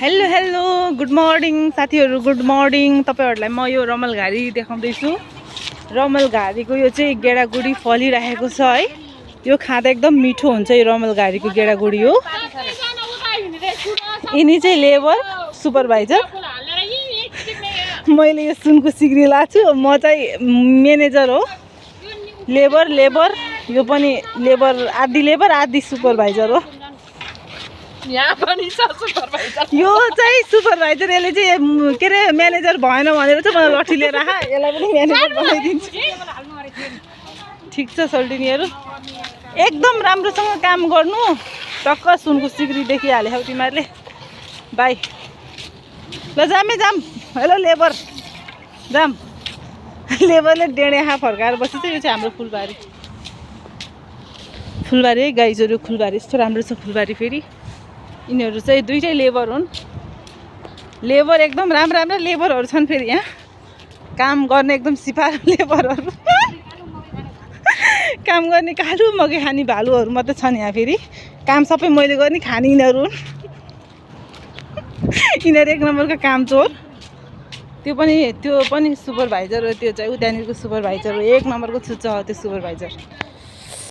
Hello hello good morning साथीहरू, good morning. तपाईहरुलाई म यो रमलघारी देखाउँदैछु। रमलघारीको यो चाहिँ गेडागुडी फलिरहेको छ है। यो खाँदा एकदम मिठो हुन्छ। यो रमलघारीको गेडागुडी हो। यिनी चाहिँ लेबर सुपरभाइजर। मैले यो सुनको सिक्री लाछु। म चाहिँ म्यानेजर हो। लेबर यो पनि लेबर, आधी सुपरभाइजर हो। यहाँ पनि छ सुपरभाइजर। यो चाहिँ सुपरभाइजर। यसले चाहिँ के अरे म्यानेजर भएन भनेर चाहिँ मलाई लट्ठी लिएर आहा, यसलाई पनि म्यानेजर बनाइदिन्छु। ठिक छ सोल्टिनीहरू, एकदम राम्रोसँग काम गर्नु। टक्क सुनको सिक्री देखिहाल्यौ तिमीहरूले। बाई ल जामै जाम। हेलो लेबर जाम। लेबरले डेढे आँखा फर्काएर बसेछ। यो चाहिँ हाम्रो फुलबारी है गाइजहरू। फुलबारी यस्तो राम्रो छ फुलबारी। फेरि यिनीहरू चाहिँ दुईटै लेबर हुन्। लेबर एकदम राम्रा लेबरहरू छन्। फेरि यहाँ काम गर्ने एकदम सिपालु लेबरहरू। काम गर्ने कालु मकै खाने भालुहरू मात्रै छन् यहाँ। फेरि काम सबै मैले गर्ने, खाने यिनीहरू हुन्। यिनीहरू एक नम्बरको काम चोर। त्यो पनि सुपरभाइजर हो। त्यो चाहिँ उद्यानिरको सुपरभाइजर हो। एक नम्बरको छुच्चा हो त्यो सुपरभाइजर।